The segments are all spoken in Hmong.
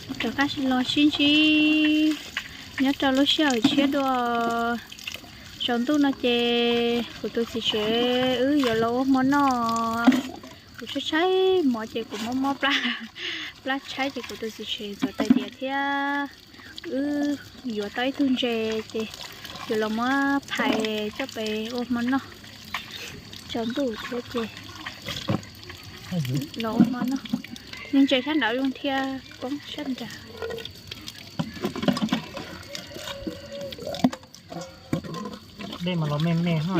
Rov qab los sib ntsib nyob rau lub sij hawm tshiab dua. Tsaus ntuj no ces kuv tus txiv tsev wb yuav los ua hmo noj. Kuv tshaib tshaib mov ces kuv mob mob plab, plab tshaib ces kuv tus txiv tsev txawm tais diav thiab wb yuav tau ib tug ntses ces yuav los muab phais coj pem ua hmo noj. Tsaus ntuj thiab ces los ua hmo noj. Ntses sab nraud zoo thiab poob sab nraud. Dej mas los me me no.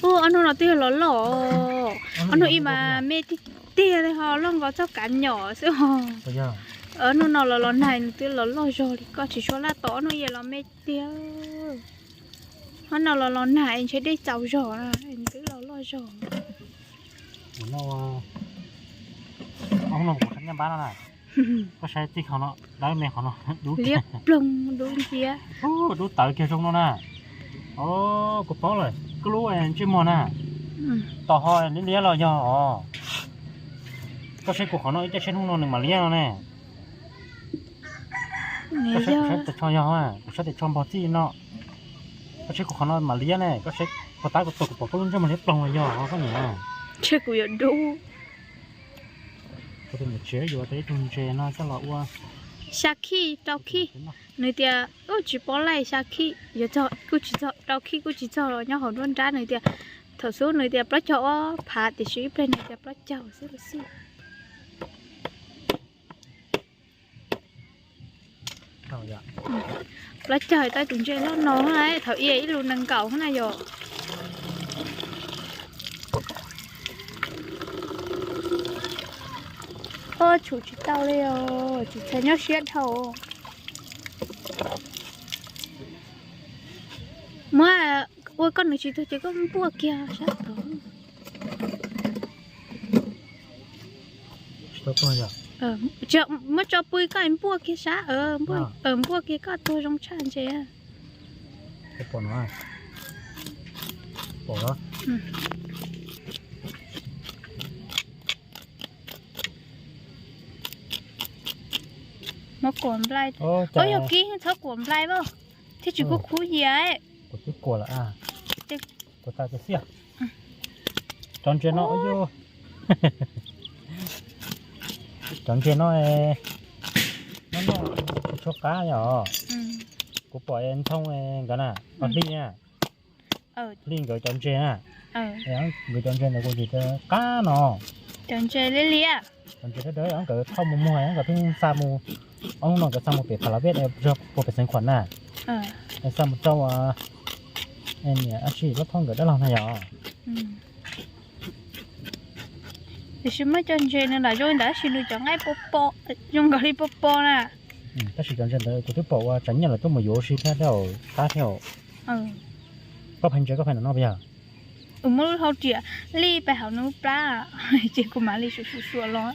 Ub, ob hnub no twb yog los loj. Ob hnub ib mas me tiag tiag li ho loj nkaus txoj kav nyom xwb ho. Ob hnub no los los nag nws twb los loj zog li, koj tsis tshua laj tos ob hnub ib los me tiag. Ob hnub no los los nag ntshe dej txaus zog, nws twb los loj zog. Koj saib txij qhov no, dawb me qhov no, dub liab ploog dub nciab. Dub tawv kiag zoo no na. Kuv paub lawm, koj lub ntsej muag na, tom ho liab liab los yog os. Koj saib kuv qhov no ib co seb hnub no nws mam liab no ne. Koj saib kuv sab tes tsho yog, kuv sab tes tsho npog txij no. Koj saib kuv qhov no mam liab ne, koj saib puag ta kuv tuaj kuv pom koj lub ntsej muag liab ploog los yog os koj niam. Ntshe kuv yuav dub. Kuv tus niam tsev yuav tau ib tug ntses no coj los ua. Xya khij rau khij, nws tias ub tsis paub laij xya khij, kuj tsis txog rau khij kuj tsis txog los nyob hauv nruab nrab nws tias, thaum xub nws tias plaub caug ob phav tiam sis ib pliag nws tias plaub caug xwb los xij. Plaub caug tau tus ntses loj no, thaum ib ib lus nees nkaum na yom. Oj, tshum tsis tau li os, tsis txhais nyob siab dhau. Muab ua koj nws tsis tuag ces koj npuaj kiag sab tod. Muab tso pw koj npuaj kiag sab, npuaj kiag koj tuag zoo tshaj ntses. Muab kuam nplai, yog kib txhob kuam nplai as, thiaj tsis kub khub yias. Kuam twb kuam lawm, kuam tas xiab. Cov ntses no, cov ntses no, no no, tshuav qab yom. Kuv pom Ntxhoo nkawd na, pom Hli na, Hli nkawd cov ntses na, nkawd cov ntses ntawd kuv ntsis qab no. Cov ntses liab liab, cov ntses dawb dawb nkawd thauj mus muag nkawd pheej xa mus, ob hnub no nkawd xa mus pem Phalavej, puag pem Xeev Khuam na, xa mus rau niam Ab Sim Lab Thoj nkawd dab laug na yom. Tiam sis muab cov ntses nws lam zoo li ntawd tab sis nws cov nqaij pob pob, zoo nkaus li pob pob na. Tab sis cov ntses ntawd kuv twb pom ua tsam nyiaj lawv tuaj mus yuav ua si thiab, qab thiab. Koj phais ntses koj phais ntawm no puas yog? Muab lub hau riam li pais hauv nws lub plab, ces kuv mam li suam suam suam los.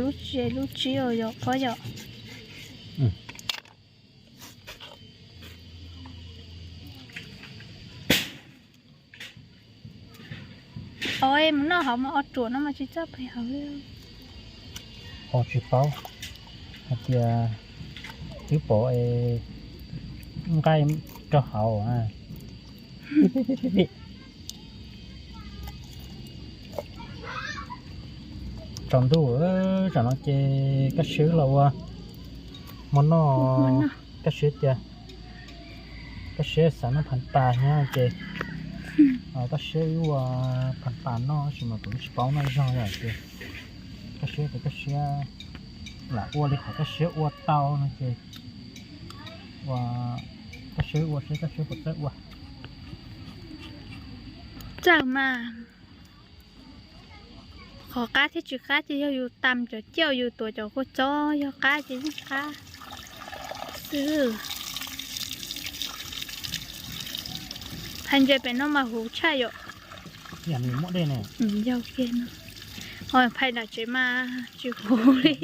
Lub tsev lub tsib os yom, phob yom. Os, mus noj hauv mas o ruam no mas tsis txawj pais hauv li. Os, tsis paub hais tias twb pom nqaij rau hauv. Tsaus ntuj, tsam no ces Kab Siab los ua hmo noj. Kab Siab tias Kab Siab xav noj phas tas thiab ces Kab Siab wb ua phas tas noj tab sis mas kuv tsis paub noj zog yom ces Kab Siab tias Kab Siab lam ua li qhov Kab Siab ua tau no ces ua, Kab Siab ua seb Kab Siab puas txawj ua. Txawj mas. Qhov qab thiab tsis qab ces yog yus tas cov ciaj yus tuav cov kua txob, yog qab ces yeej qab xwb. Phais ntses pem no mas huv tshaj yom. Yog kiag no, phais nram tsev mas tsis huv li.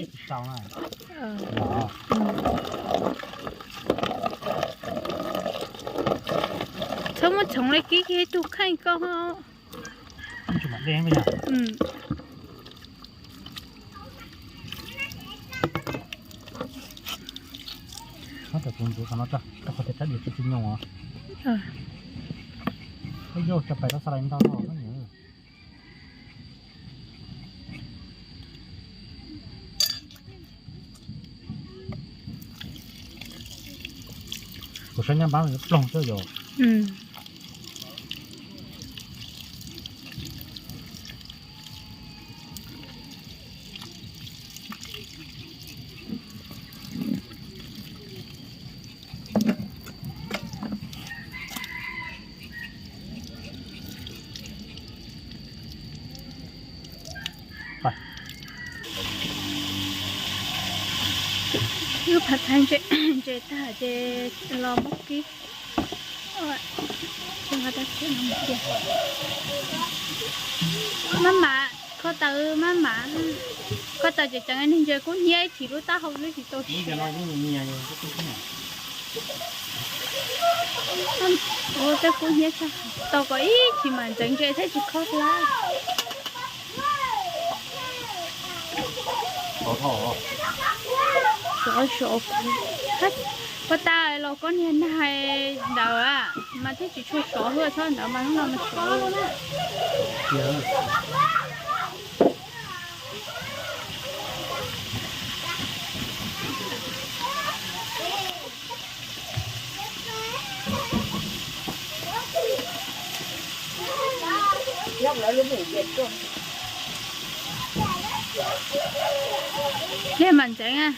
Txhob muab txhoov li kib kiag ib tug kheej koj. Muab cov kuv ntxuav qhov no tso, rau qhov tias rab diav tsis tsis nyoos os. Peb yuav tso pais rau xa lais ntau no. Kuv saib nyab npab yuav ploog xwb yom. Lub phav txhais ntses tag ces los muab kib. Mab mam, kho taws mab mam, kho taws tseem ceev, neeg ntses kub hnyiab ib chim lub taub hau lub tsis tau siav. Ua tej kub hnyiab tshaj, tau kom ib chim mas ntseev ntses thiab tsis kho hlab. Sov sov kuv, puas tas los koj niag nag ntawd mas thiaj tsis tshua sov hwj txhob ntawd mas hnub no mas sov. Lig mam ntseev.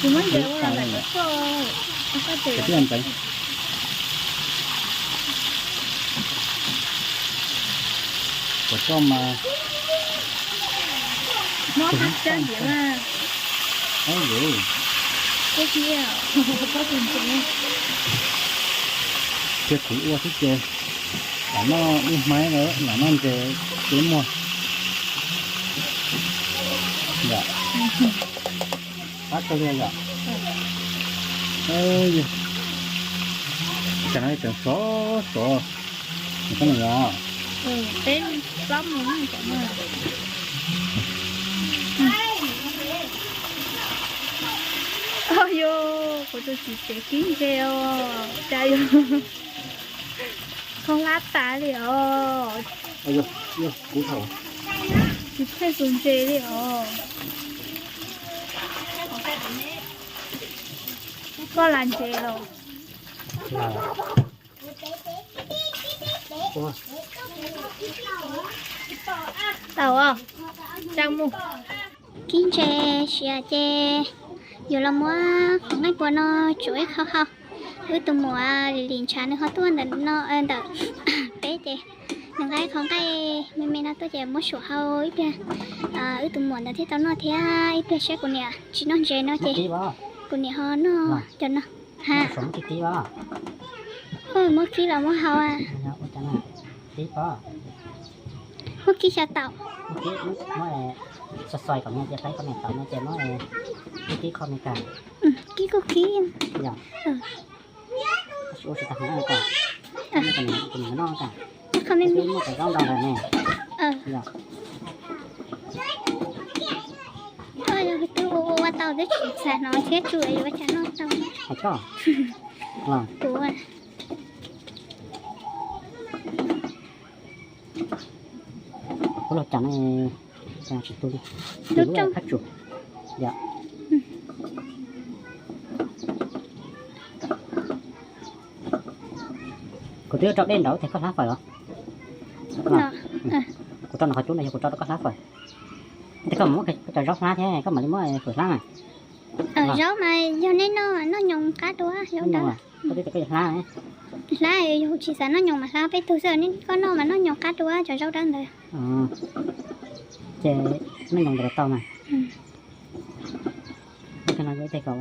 Kuv muab ntses ua los ntawm koj tso. Kuv twb ntseev. Kuv tso mas. Muab qab cab ntxiv na. Tias kuv ua xwb ces lam noj ib hmab, lam noj ntses tsis muag. Qab kawg li yom. Cas no tseem sov sov. Koj no yom. Peb plaub mus cov no. Yog kuv tus txiv tsev kib ntses os, cas yog kho hlab tas li os. Tsis tsheej tus ntses li os. Koj lam ntses los. Tau os, tsa mus. Kib ntses siav ces yuav los muab qhov nqaij puas no tsuav ib qho hau. Wb tus muam Lis Lis ntshav nws ho tuaj ntawm no, ntawm peb ces nws nqa qhov nqaij me me no tuaj ces muab suam hau ib pliag, wb tus muam ntawd thiaj tau noj thiab ib pliag saib kuv niam tsis noj ntses no ces kuv niam ho noj cov no. Ha, muab kib los muab hau. Muab kib xyaw tau. Kib kuj kib. Kho me me. Koj yog twb ua ua tau twb tsis xav hnov thiab tsuas yuav ua cas noj tau. Kuv Kuv los cas ne, cas tsis tu li. Lub rooj qab tsuas. Yog. Kuv twb rau dej nraud ces koj hlab fawm los? Kuv rau nram qhov cub no yog kuv rau rau koj hlab fawm. Ces koj muab cov zaub hlab thiab koj mam li muab fawm hlab mas. Zaub mas yog nej noj, noj nyoos qab dua zaub dawb. Koj twb tias koj yuav hlab. Hlab yog tsis xav noj nyoos mas hlab peb tug xwb, koj noj mas noj nyoos qab dua cov zaub dawb ntawd. Ces noj nyoos ntawd tau mas. Ib tug no yog ib tug kom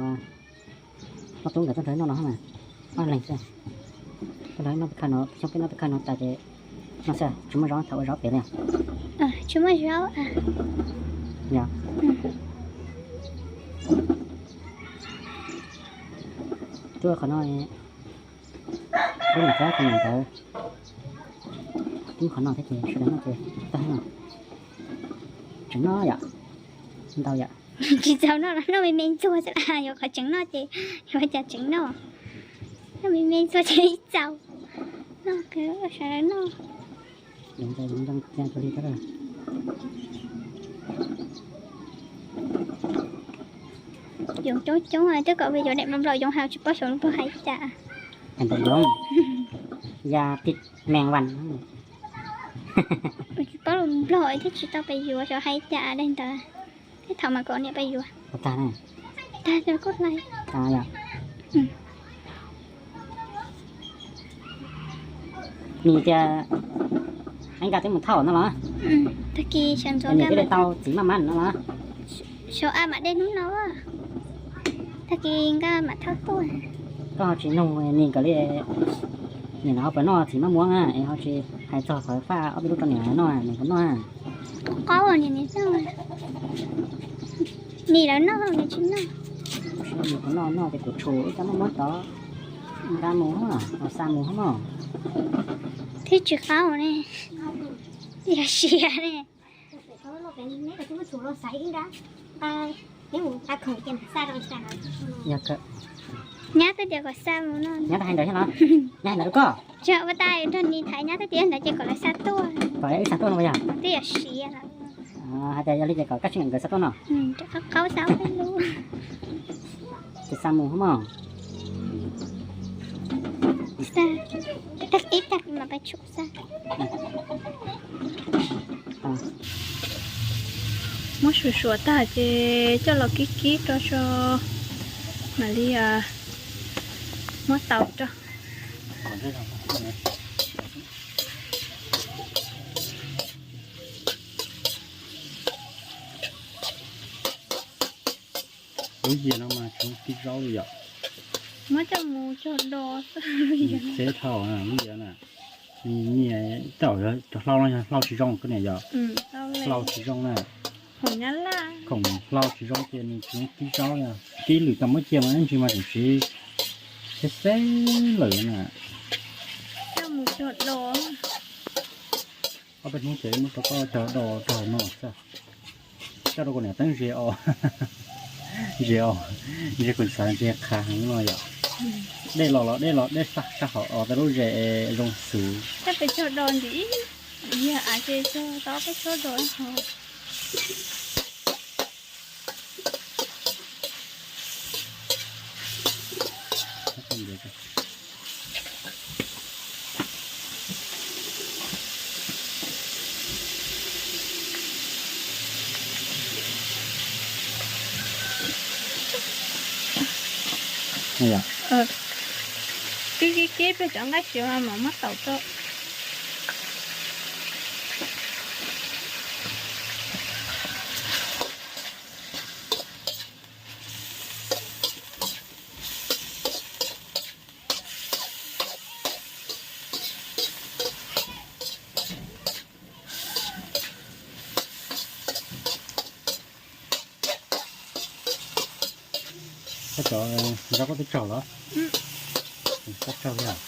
ob tug nkawd txoj hlawv noj no mas ob leeg xwb. Noj peb khawb no, xyoo peb noj peb khawb no tas ces no xwb, tsis muaj zaub thaum ua zaub pem li. Tsis muaj zaub. Yog. Twb ua qhov no, twb mus qab qhov no ntawd, twb qhov no thiab ces sawv daws noj ces tag no. Tseem noj yom, ntau yom. Tsis txaus noj, noj me me ntxuag xwb, yuav qhov tseem noj ces yuav cas tseem noj. Noj me me ntxuag ces ib txaus noj, sawv daws noj. Yoov coob coob, twb kom peb yuav daim npam nplaum yoov hais tsis paub xyov npam nplaum hais cas. Daim npam nplaum yoov, ya pij mees vas. Tsis paub npam nplaum thiab tsis tau peb yuav xyov hais cas daim ntawd. Thiab thaum mas kom niam peb yuav. Tag, tag kuj hlais. Nws tias Nkaj twb mus thauj no los? Tag kis sawv ntxov Nkaj twb tau txiv maj maj no los? Xyov a mam de hnub no. Tag kis Nkaj mam thauj tuaj. Koj ho tsis nug nws kom li, nim no ho puas noj txiv maj muab es ho tsis hais txog qhov faj ob peb lub rau niam noj nws puas noj. Qaub nim noj, nim lawv noj nws tsis noj. Nws puas noj noj ces kuv tshum ib co maj muab tod nqa mus, xa mus mog. Thiab tsis qaub ne, yog siav ne. Nyab twb tias kom xa mus no. Nyab hais ntawd thiab los? Nyab hais ntawd rau koj? Tsis ua tas nrog nis thaiv nyab twb tias ntawd ces kom lawv xa tuaj. Kom wb xa tuaj no yog? Twb yog siav lawm. Hais tias yog li ces kom Kab Tsheej nkawd xa tuaj no. Qaub xa peb lub. Ces xa mus mog. Tag ib tag mas peb tshum xa. Muab suav suav tag ces coj los kib kib rau tso, mam li muab tau rau. Lub yias no mas tsis tib zaub li yom. Muab coj mus cog do xwb. Xeb dhau lub yias na. Nyias cov hlau no yog hlau tsis zoo koj niam yom. Hlau tsis zoo na. Khoom hlau tsis zoo ces nws tsis tib zaub li. Tib lwm tau muab cia mas ib ntsis mas tseem siv xeb xeb lawm na. Coj mus cog do. Ob peb hnub ces muab rau koj cog do rau hauv no xwb. Coj rau kuv niam teeb ze os. Ze os, ze kuv xav ze qhav heev no yom. Dej los los dej los dej saj saj hauv os, tej lub ze zoo xwv. Coj pes cog do ntsis, yog av ces cog tau peb txhob do hauv. Kib kib kib peb cov nqaij siav mas muab tau rau. Koj cov zaub koj twb tsaug los? Koj tsaug li os.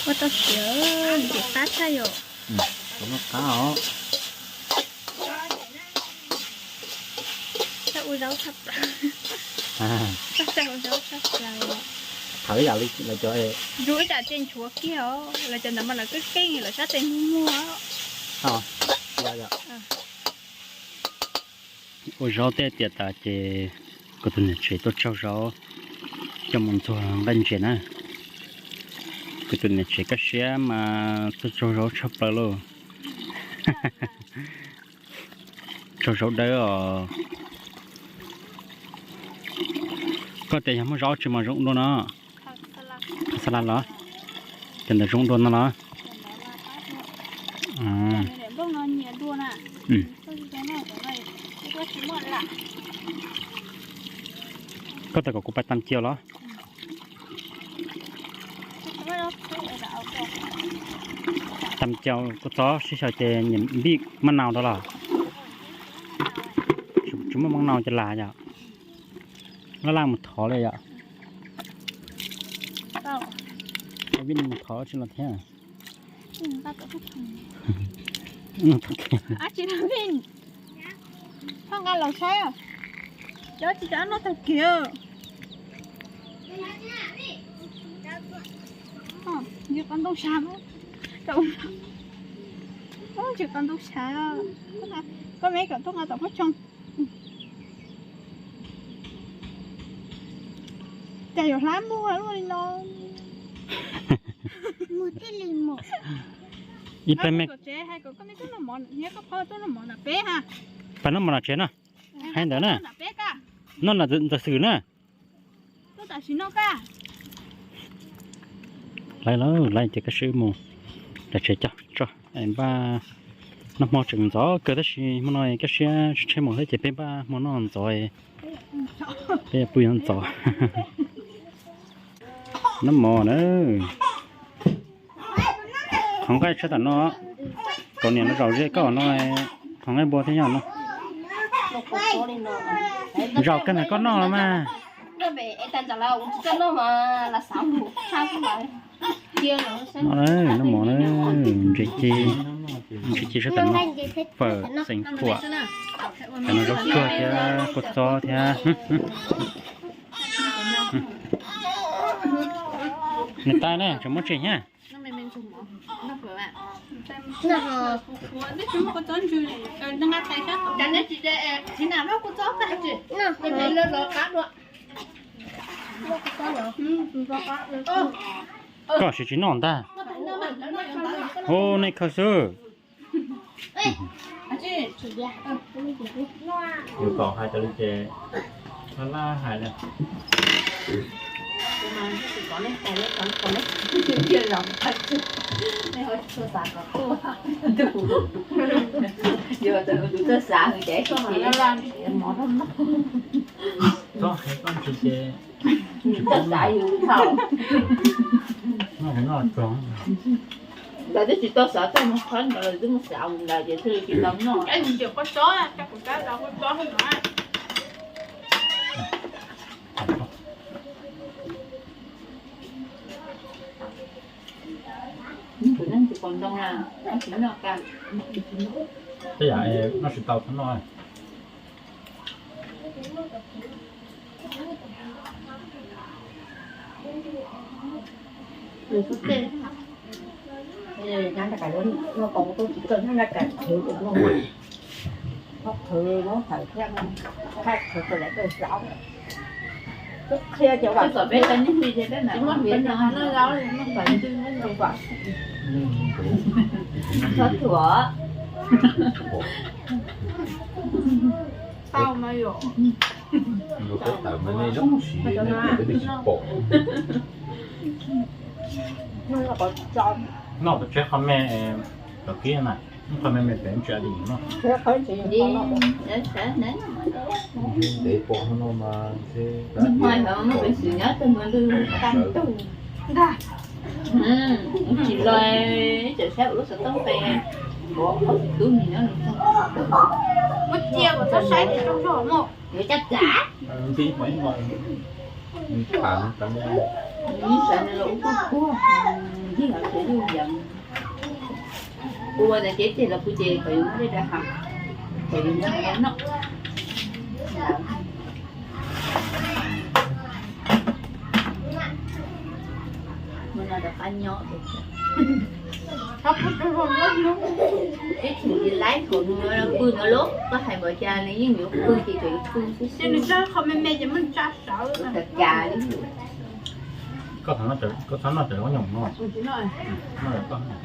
Ua tau siav, ntim qab tshaj yom. Kuv noj qab os. Txawj ua zaub tshaj plaws. Txawj ua zaub tshaj plaws. Thawv ib yam li lawv cov, ib yam ces nchuav kiag os, lawv cov ntawd mas lawv keej keej lawv sab tes muag muag. Ua zaub tej tiam tas ces kuv tus niam tsev tuaj tsaug zaub coj mus ntxuag nqaij ntses na. Kuv tus niam tsev kaj siab mas tuaj tsaug zaub tshaj plaws lauj. Tsaug zaub dawb os. Koj tias yog muaj zaub tsi mas zoo dua no. Xa las los? Cov ntawd zoo dua no los? Koj tau kom kuv pais tam caus los? Tam caus kua txob sib xyaw ces nyiam npij maj nau rau los? Tsis muaj maj nau ces las yom. Laj laj mus thov li yom. Vij mus thov tsis los thiab. Ab tsi, phaj nqa los saib, cov tsis cov noj tag kiag. Tsis qab ntoo sab, tsis qab ntoo sab. Koj me kom tuaj nqa tom pob tsoo. Cas yuav hlab muag luaj li no. Ib pliag me, pab noj mov nram tsev no. Hais ntawd na, noj nram ntxawm xwm na. Lawv lawv lawv ces koj sib mus nram tsev coj tso. Npaj, noj hmo tseem ntxov kawg tab sis hmo no koj siab tsis tsheej mus thiab ces peb npaj hmo noj ntxov, peb pw ntxov. Noj mov na. Qhov nqaij tshaj tam no, kaus niam no zaum ze koj no, qhov nqaij npua thiab yog no. Zaum kawg ntawm koj noj los mas. Noj mov na, ntshe ci, ntshe ci sab tam no, fawm xeem khuam, tam no zaub tsuag thiab kua txob thiab. Nws tas na, tseem muab tseg thiab. Koj siv tsis noj ntag. Hu nej khaws xwb. Yus kom hais tas li ces laj laj hais li. Txhob hais koj ntsis ces tsis tau xav yus thaum. Noj hauv noj tsoog. Lawv twb tsis tau xav txoj moo qhab ntawd, lawv twb mus xav mus ntawd ces thiaj li tsis tau noj. Tus neeg tsis pom ntoo na, noj tsis noj ka. Tej yam noj tsis tau txhob noj. Tau mas yom. Tawm mas nej zoo siv, nej pom. Noj pem tsheb qhov me, cov kib na, qhov me me pem tsis di noj. Ntev pom no mas ntev pom no mas pem xwm nyob tag ntua ntug tag ntug ntag. Tsis los tseem saib ua lub xov tooj pe, ua ob tug tub nyob nws muab cia kom txhob saib ces zoo zog mog. Yuav caj txav. Ib sawv nws los ua kuj kuag, yig los tsev yug yam. Ua ntawd ces ces los kuv ces kom yus muab dej da hav, kom yus noj noj. Mus no rov qab nyob. Ib txhis laib thaum nws pw no los koj hais npaum cas nws yeej yuav pw ces kom yuav pw xwb. Cas li. Koj txhob noj cov nyoos no. Noj cov koj.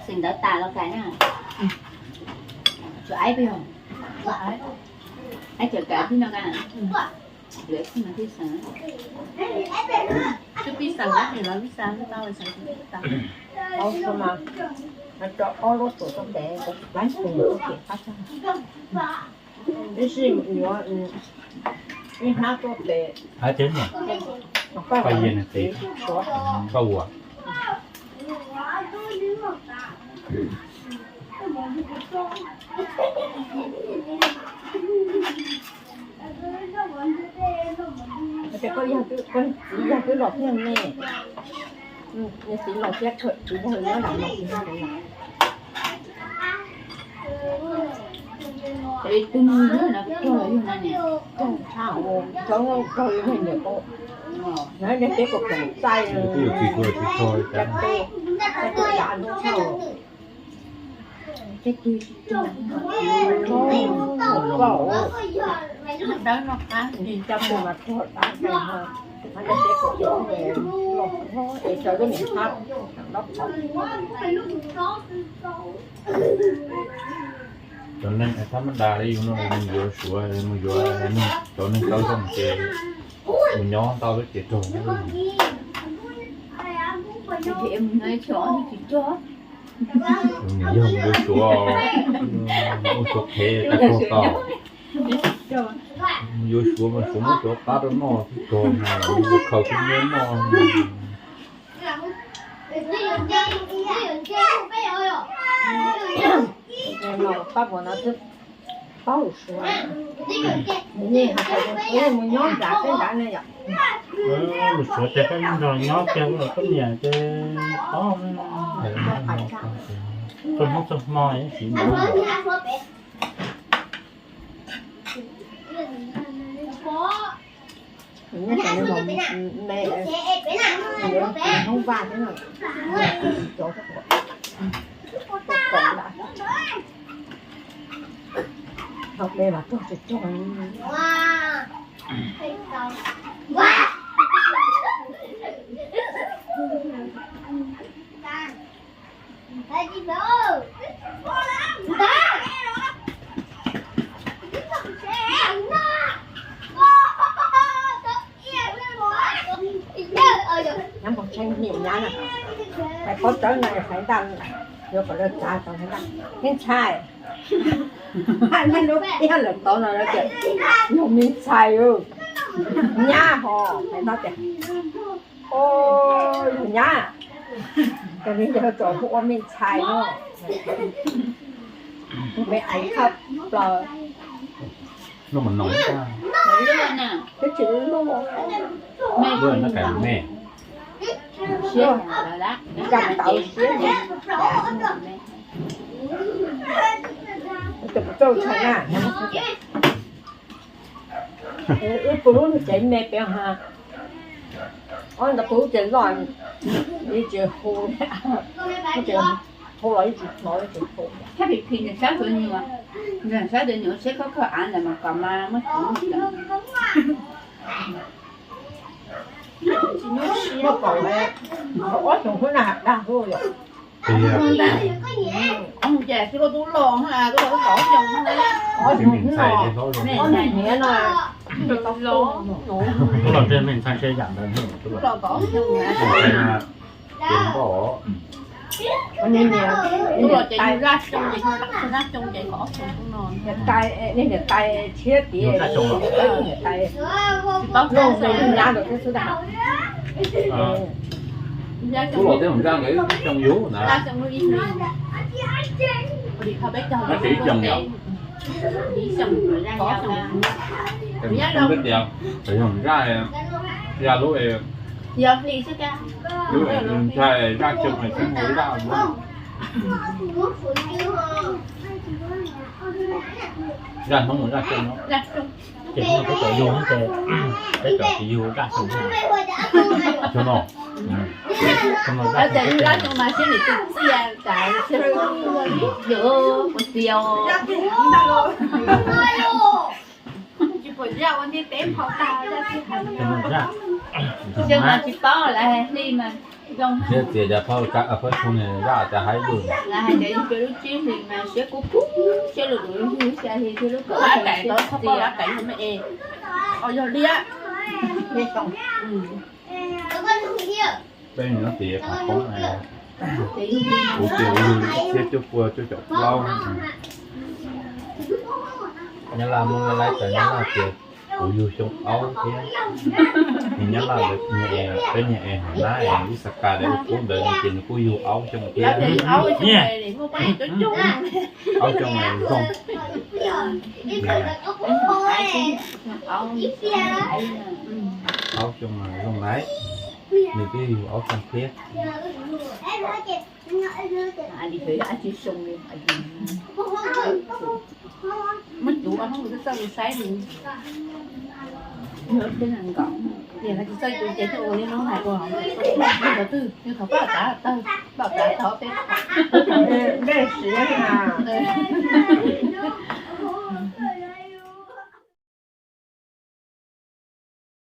Xim ntawv tas los kais na. Tshuav aib peb yog? Aib cawm kais tib no ka. Lawv xij mas twb xav. Twb pib xav lawm los lub xav tau xav tsis tau. Tau xav mas, no tso ob lub tuam rau pem, kuv pab tus tus pem qab tag. Ib sij yuav ib hnab tuaj pem. Hab teb no, koj yias nws tiv, koj ua. Koj txiv yog twb los thiab ne, nws txiv los thiab, txiv yog nyob nram no. Es tus nus yog no, koj yog no niam, koj tshaj, koj yog niam, koj, na, teb kom txaij, teb, teb tug tsis tshaj. Dawb no qab, coj pum mas rog dab, es cov lub niam hab, cov neeg thab mab das li yus no mus yuav Suav, mus yuav cov neeg tau zoo ces mus nyob ntau lub ces raug. Yog mus yuav Suav, mus Suav qhev tas raug tau. Mus yuav Suav mas Suav muab Suav qab rau noj tib tog, mus khaws kuj muab noj. Pab puas no twb paub lus Suav, mus nyob nrad peb nrad ne yom. Lus Suav ces koj nrog nyob kiag lawm koj niam ces paub, txog hnub txog hmo yeej siv ntawd. Nyob tsam no me, hnub vaj thiab no, cov, thaum me mas rog tsis rog. Nyab npog tshee nim nyab na, fais pob tsawb no fais ntaj, yuav kom lawv txav tau fais ntaj. Neej ntxhais, haj niaj lub tiab lawm tod no lawv tias yog me ntxhais, nyab ho fais ntaj tias, o, yog nyab, ces nws yog txawm hu ua me ntxhais no. Me ais thaj plaws. Twb tsis luaj. Luaj no kais me. Siab, nkag tau siab. Tus txauj tshee na. Wb pw lub tsev me pem ha, ob ntawd pw lub tsev loj, yeej tsis hu, hu los yeej tsis hnov, yeej tsis hu. Thiab phim phim nws sab tus nyuam, nws sab tus nyuam siab khov kho av ntawd mas kom mas muab tsis muab tsis. Muab kom ob xyoos xwb na, dag xwb yom. Tiag. Ces tub los, tub los tau ob xyoos, ob xyoos xwb no. Ob niag niam no, tub los ntshe me ntxhais ntshe yam ntawd, tub los tau ob xyoos na. Ces npauj, tub los ces yug zaj xyoo ces, zaj xyoo ces kom ob xyoos xwb no. Niam tais, niam tais tshiab tias, niam tais, tsis paub, nyab los thiab xwb da. Tub los thiab hauv zaj nkawd ib xyoo yug na. Zaj xyoo yug ib xyoo. Ib xyoo yog, ib xyoo, ib xyoo, ib xyoo, ib xyoo, yog zaj, yog lub, yog hli xwb, lub ntshai zaj xyoo mas tsis muaj zaj. Zaj Hmoob ua zaj xyoo no. Ces hnub no peb cov yug ces peb cov tsis yug zaj xyoo no. Xyoo no, xyoo no zaj xyoo mas siab nws txiaj tas, yog ua tiag. Xyoo mas tsis paub lawv hais hli mas. Thiab txiav cov phauj ka phauj tshoo ne zaj cas haib lug. Lawv hais tias yug peb lub tsib hlis mas siab kub kub, siab lug duav yug xya hli thiab lub kaum xya hli txiav. Yog liab. Peb nyob tim qhov qoob, kuv tias yug ib txhiab cuaj pua cuaj caum plaub. Nyab laj muab laib tas nyab laj tias kuv yug xyoo aub thiab. Nws nyab laj ntawd, peb niag es hauv nab es ib xab kas ntawd ua kub ntawd nws tias nws kuj yug aub xyoo thiab. Aub xyoo zoo. Aub xyoo zoo lawm, nws twb yug aub xyoo thiab. Muab cuv ua hoob txawj saib li. Tsis txawj cuv ces thiaj ua li no hais ua. Yog twg yog thaum paj tav tawg, paj tav thaum peb.